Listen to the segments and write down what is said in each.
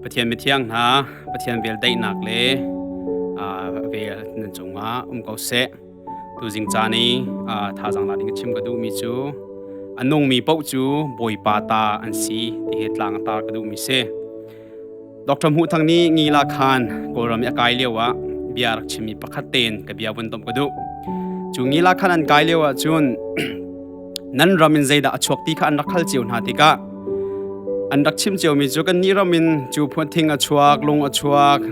Pathian mithiang hna, Pathian vel daihnak le vel nan cungah um ko seh. Tuzing caan i thazaang la ding chim ka duhmi cu a nungmi paoh cu Bawipa ta an si ti hi tlang a tar ka duhmi si. Dr. Hmuh Thang nih Ngila Khan Kawlram i a kai lio ah bia rak chimmi pakhat tein ka bia vun domh ka duh. Cu Ngila Khan an kai lio ah cun nan ram in zeidah a chuak ti kha an rak hal cio hna tikah an rak chim ciomi cu kan nih ram in cu thing a chuak, lung a chuak,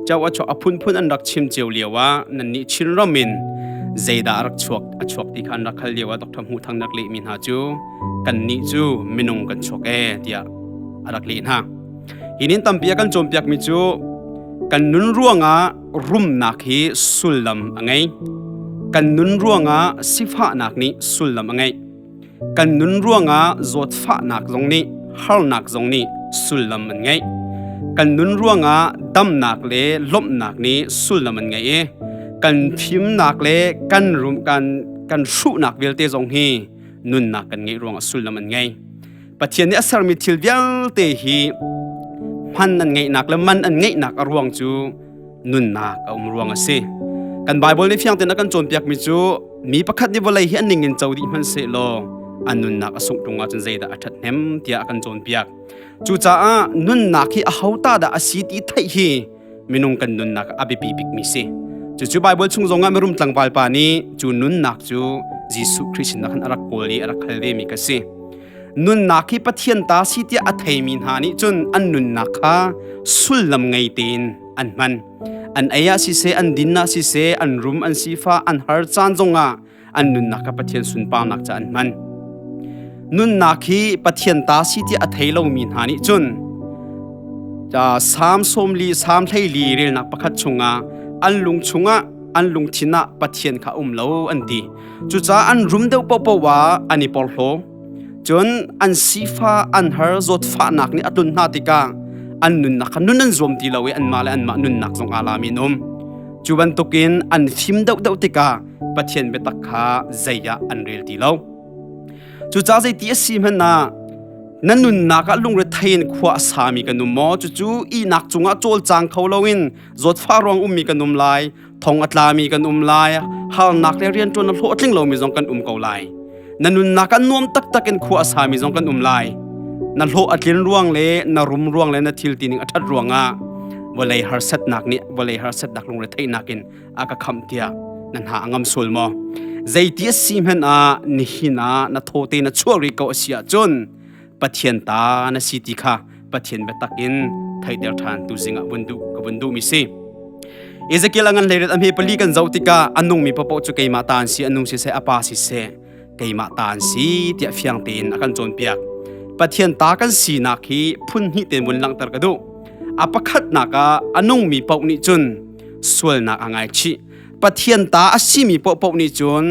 cho a chuak, a phunphun an rak chim cio lio ah nan nih Chin ram in zeidah a rak chuak a chuak ti kha an rak hal lio ah Dr. Hmuh Thang rak lehmi hna cu kan nih cu minung kan chuak ee tiah a rak leh hna. Hi nin tampi a kan cawnpiakmi cu kan nun ruangah rumnak hi sullam a ngei. Kan nun ruangah sifahnak nih sullam a ngei. Kan nun ruangah zawtfahnak zong nih harnak zong nih sullam an ngei. Kan nun ruangah damnak le lawmhnak nih sullam an ngei i kan fimnak le kan rum kan kan hruhnak vialte zong hi nunnak kan ngeih ruangah sullam an ngei. Pathian nih a sermi thil vialte hi hman an ngeihnak le man an ngeihnak a ruang cu nunnak a um ruang a si. Kan Bible nih fiang tein a kan cawnpiakmi cu mi pakhat nih vawlei hi an ning in co dih hmanhsehlaw a nunnak a sungh ṭung ahcun zeidah a ṭhathnem tiah a kan cawnpiak. Cucaah nunnak hi aho ta dah a si ti theih hi minung kan nunnak a biapi bikmi si. Cucu Bible chung zongah mirum tlangval pa nih cu nunnak cu Jesuh Khrih sinah khan a rak kawl i a rak hal vemi ka si. Nunnak hi Pathian ta si tiah a theimi hna nih cun an nunnak kha sullam ngei tein an hman. An ei ah siseh, an din ah siseh, an rum, an sifah, an har caan zongah an nunnak kha Pathian sunparnak ca an hman. Nunnak hi Pathian ta si tiah a thei lomi hna nih cun Salm 40 Salm 12 relnak pakhat chungah an lung chungah an lungthin ah Pathian kha um lo an ti. Cucaah an rum deuh paohpaoh ah an i porhlaw. Cun an sifa an har zawtfahnak nih a tlun hna tikah an nunnak kha nun an zuam ti lo i anmah le anmah nunnak zong aa lami an um. Cu bantukin an fim deuhdeuh tikah Pathian biatak kha zei ah an rel ti lo. Cucaah zeiti a si hmanh ah na nunnak ah lungrethei in khua a sami kan um maw? Cucu ihnak cungah cawlcang kho loin zawtfah ruang ummi kan um lai, thong a tlami kan um lai, harnak le rianṭuan a hlawhtling lomi zong kan um ko lai. Na nunnak ah nuam taktak in khua a sami zong kan um lai. Na hlawh a tlin ruang le na rum ruang le na thil tining a ṭhat ruangah vawlei harsatnak nih vawlei harsatnak lungretheihnak in a ka khamh tiah na hna a ngam sual maw? Zeiti a si hmanh ah nihin ah na thaw te na chuah rih ko a si ahcun Pathian ta na si ti kha Pathian biatak in theiter ṭhan tu zingah vun duh ka vun duhmi si. Ezekiel a ngan hleiret a hme pali kan zoh tikah a nungmi paohpaoh cu keimah ta an si, a nung siseh, a pa siseh, keimah ta an si tiah fiang tein a kan cawnpiak. Pathian ta kan sinak hi phun hnih tein vun langhter ka duh. A pakhatnak ah a nungmi paoh nih cun sualnak a ngaichih. Pathian ta a simi paohpaoh nih cun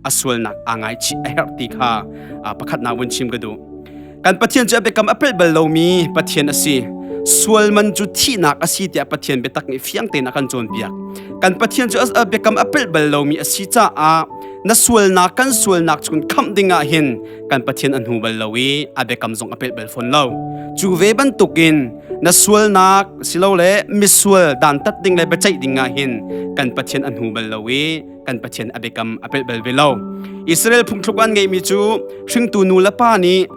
a sualnak aa ngaichih a herh ti kha pakhatnak vun chim ka duh. Kan Pathian cu a biakam a pelh bal lomi Pathian a si. Sual man cu thihnak a si tiah Pathian biatak nih fiang tein a kan cawnpiak. Kan Pathian cu a biakam a pelh bal lomi a si caah na sualnak kan sualnak chung khamh ding ah hin kan Pathian a hnu bal lo i a biakam zong a pelh bal fawn lo. Cu ve bantukin na sualnak silole misual dantat ding le biaceih ding ah hin kan Pathian a hnu bal lo i kan Pathian a biakam a pelh bal ve lo. Israel phungthluk an ngeihmi cu hringtu nu le pa nih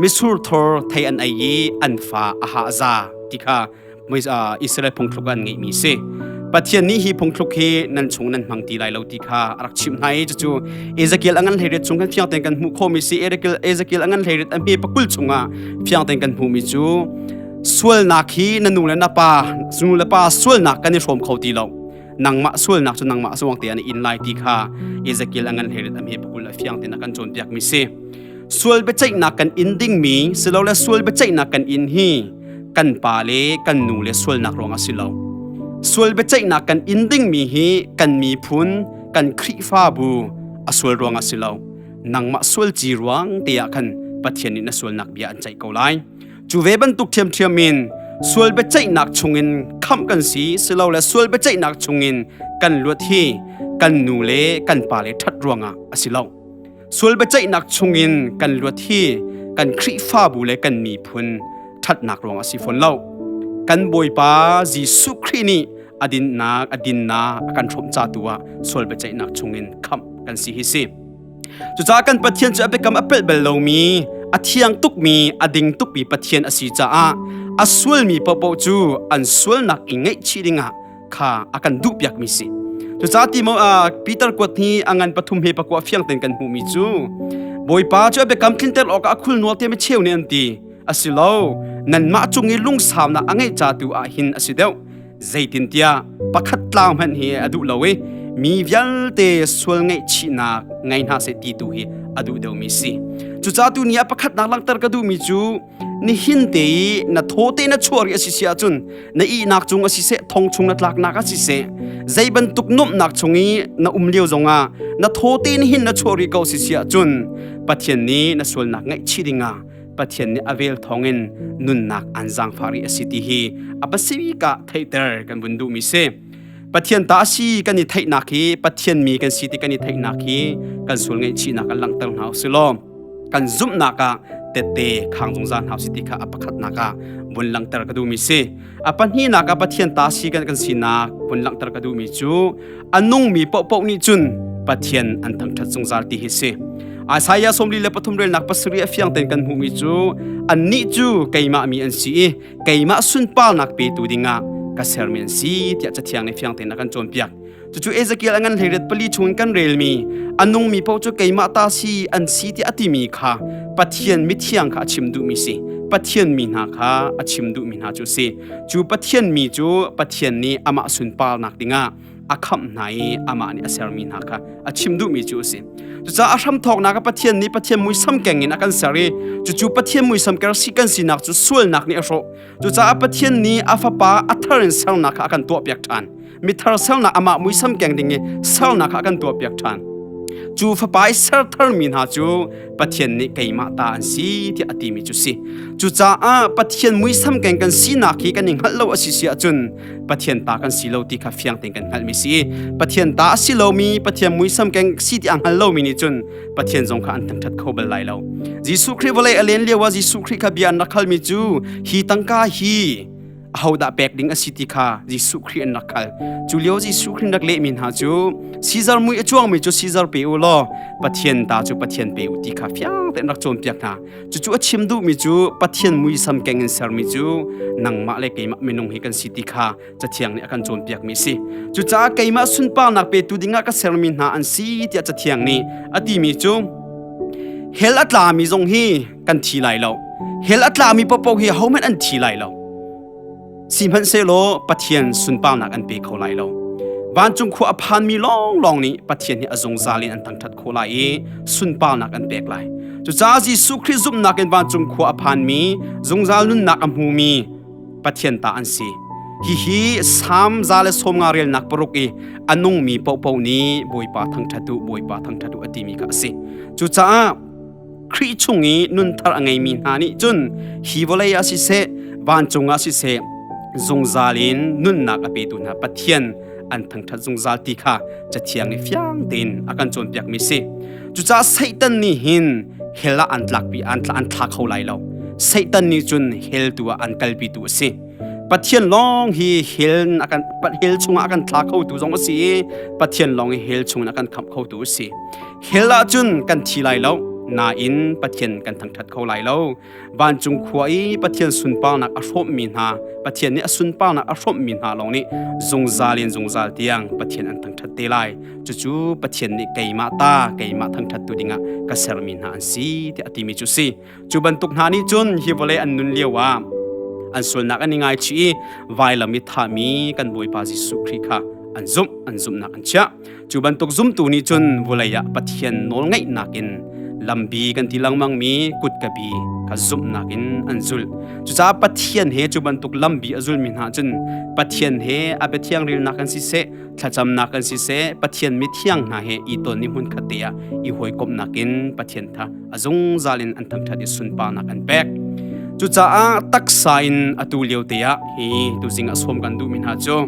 misur thor thei an ei i an fa a hah za ti kha Israel phungthluk an ngeihmi si. Pathian nih hi phungthluk hi nan chung nan hmang ti lai lo ti kha a rak chimh hna i cucu Ezekiel a ngan hleirit chung kan fiang tein kan hmuh khawhmi si Ezekiel a ngan hleirit a hme pakul chungah fiang tein kan hmuhmi cu sualnak hi na nu le na pa nu le pa sualnak kan i hrawm kho ti lo nangmah sualnak cu nangmah suang te an in lai ti kha Ezekiel a ngan hleirit a hme pakul a fiang tein a kan cawnpiak mi si sual biaceihnak kan in dingmi silole sual biaceihnak kan in hi kan pa le kan nu le sualnak ruang a si lo sual biaceihnak kan in dingmi hi kan miphun kan Khrihfabu a sual ruang a si lo nangmah sual ci ruang te ah khan Pathian nih na sualnak bia an ceih ko lai Cu ve bantuk ṭhiamṭhiam in sual biaceihnak chungin khamh kan si silole sual biaceihnak chungin kan luat hi kan nu le kan pa le ṭhat ruangah a si lo. Sual biaceihnak chungin kan luat hi kan Khrihfabu le kan miphun ṭhatnak ruang a si fawn lo. Kan Bawipa Jesuh Khrih nih a dinnak a dinnak a kan hrawmh ca tu ah sual biaceihnak chungin khamh kan si hi si. Cucaah kan Pathian cu a biakam a pelh bal lomi, a thiang tukmi, a ding tukmi Pathian a si caah a sualmi paohpaoh cu an sualnak i ngaihchih dingah kha a kan duhpiakmi si. Cucaah ti Peter kuat hi a ngan pathum he pakua fiang tein kan hmuhmi cu Bawipa cu a biakam tlinter awkah a khulnual te mi cheu nih an ti. A si lo, nanmah cung i lungsaunak a ngeih ca tu ah hin a si deuh. Zeitintiah pakhat tlau hmanh hi a duh lo i mi vialte sual ngaihchihnak ngei hna seh ti tu hi a duh deuhmi si. Cucaah tu ni ah pakhatnak langhter ka duhmi cu nihin te i na thaw te na chuah rih a si si ahcun na ihnak cung a si seh thong chung na tlaknak a si seh zei bantuk nuamhnak chung i na um lio zongah na thaw te nihin na chuah rih ko si si ahcun Pathian nih na sualnak ngaihchih dingah Pathian nih a vel thawngin nunnak an zaangfah rih a si ti hi a pasifik ah theihter kan vun duhmi si. Pathian ta a si kan i theihnak hi Pathian mi kan si ti kan i theihnak hi kan sual ngaihchihnak kan langhter hna usih law kan zumhnak ah tette khang zungzal hna usih ti kha a pakhatnak ah vun langhter ka duhmi si. A pahnihnak ah Pathian ta si kan kan sinak vun langhter ka duhmi cu a nungmi paohpaoh nih cun Pathian an thangṭhat zungzal ti hi si. Isaiah 43 relnak pasarih a fiang tein kan hmuhmi cu annih cu keimah mi an si i keimah sunparnak petu dingah ka sermi an si tiah Cathiang nih fiang tein a kan cawnpiak. Cucu Ezekiel a ngan hleiriat pali chungin kan relmi a nungmi paoh cu keimah ta si an si tiah a timi kha Pathian mithiang kha a chim duhmi si. Pathian mi hna kha a chim duhmi hna cu a si. Cu Pathian mi cu Pathian nih amah sunparnak dingah a khamh hna i amah nih a sermi hna kha a chim duhmi cu a si. Cucaah a hramthawknak ah Pathian nih Pathian muisam keng in a kan ser i cucu Pathian muisam ker si kan sinak cu sualnak nih a hrawh. Cucaah Pathian nih a fapa a thar in sernak kha a kan tuahpiak ṭhan. Mithar sernak amah muisam keng ding i sernak kha a kan tuahpiak ṭhan. Cu fapa i ser tharmi hna cu Pathian nih keimah ta an si tiah a timi cu si. Cucaah Pathian muisam keng kan sinak hi kan i hngalh lo a si si ahcun Pathian ta kan si lo ti kha fiang tein kan hngalhmi si. Pathian ta a si lomi Pathian muisam keng si ti a hngal lomi nih cun Pathian zong kha an thangṭhat kho bal lai lo. Jesuh Khrih vawlei a len lio ah Jesuh Khrih kha bia an rak halmi cu hi tangka hi ahodah pek ding a si ti kha Jesuh Khrih an rak hal. Cu lio Jesuh Khrih rak lehmi hna cu Caesar mui a cuangmi cu Caesar pe u law Pathian ta cu Pathian pe u ti kha fiang tein rak cawnpiak hna. Cucu a chim duhmi cu Pathian muisam keng in sermi cu nangmah le keimah minung hi kan si ti kha Cathiang nih a kan cawnpiakmi a si. Cucaah keimah sunparnak petu dingah ka sermi hna an si tiah Cathiang nih a timi cu hell a tlami zong hi kan thi lai lo. Hell a tlami paohpaoh hi ahohmanh an thi lai lo. Sihmanhsehlaw Pathian sunparnak an pe kho lai lo. Vancung khua a phanmi lawnglawng nih Pathian hi a zungzal in an thangṭhat khawh lai i sunparnak an pek lai. Cucaah Jesuh Khrih zumhnak in vancung khua a phanmi, zungzal nunnak a hmumi Pathian ta an si. Hihi Salm 150 relnak paruk i a nungmi paohpaoh nih Bawipa thangṭhat u, Bawipa thangṭhat u a timi kha a si. Cucaah Khrih chung i nunthar a ngeimi hna nih cun hi vawlei ah siseh, vancung ah siseh, zungzal in nunnak a petu hna Pathian an thangṭhat zungzal ti kha Cathiang nih fiang tein a kan cawnpiakmi si. Cucaah Satan nih hin hell ah an tlakpi an an thla kho lai lo. Satan nih cun hell tu ah an kalpi tu a si. Pathian lawng hi hell a kan hell chungah a kan thla khotu zong a si i Pathian lawng hi hell chungin a kan khamh khotu a si. Hell ah cun kan thi lai lo nain Pathian kan thangṭhat kho lai lo. Vancung khua i Pathian sunparnak a hrawmmi hna, Pathian nih a sunparnak a hrawmmi hna lawng nih zungzal in zungzal tiang Pathian an thangṭhat te lai. Cucu Pathian nih keimah ta, keimah thangṭhattu dingah ka sermi hna an si tiah a timi cu si. Cu bantuk hna nih cun hi vawlei an nun lio ah an sualnak an i ngaichih i vailam i thahmi kan Bawipa Jesuh Khrih kha an zumh, an zumhnak an chiah. Cu bantuk zumtu nih cun vawlei ah Pathian nawlngaihnak in lambi kan ti lengmangmi kutkabi kha zumhnak in an zulh. Cucaah Pathian he cu bantuk lambi a zulmi hna cun Pathian he a biathiang rilnak kan siseh, thlacamnak kan siseh, Pathian mithiang hna he i ton i hmunkhat te ah i hawikomhnak in Pathian tha a zungzal in an thangṭhat i sunparnak an pek. Cucaah taksa in atu lio te ah hi tuzing ah sawm kan duhmi hna cu.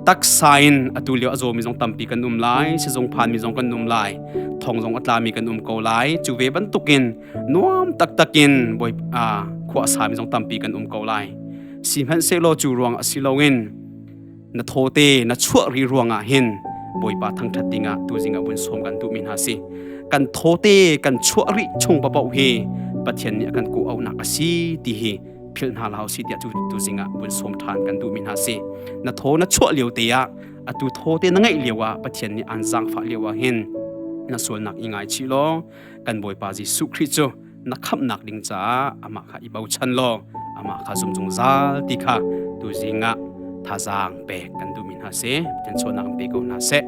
Taksa in atu lio a zawmi zong tampi kan um lai, sizung phanmi zong kan um lai, thong zong a tlami kan um ko lai. Cu ve bantukin nuam taktak in bawi khua a sami zong tampi kan um ko lai. Sihmanhsehlaw cu ruang a si loin na thawte na chuah ri ruangah hin Bawipa thangṭhat dingah tuzing ah vun sawm kan duhmi hna si. Kan thawte kan chuah rih chung paoh hi Pathian nih a kan kawh auhnak a si ti hi philh hna hlah usih tiah cu tuzing ah vun sawm ṭhan kan duhmi hna si. Na thaw na chuah lio te ah atu thawte na ngeih lio ah Pathian nih aan zaangfah lio ah hin na sualnak i ngaichih law kan Bawipa Jesuh Khrih cu na khamhnak ding caah amah kha i bochan law amah kha zum zungzal ti kha tuzing ah thazaang pek kan duhmi hna si. Pathian sualnak pe ko hna seh.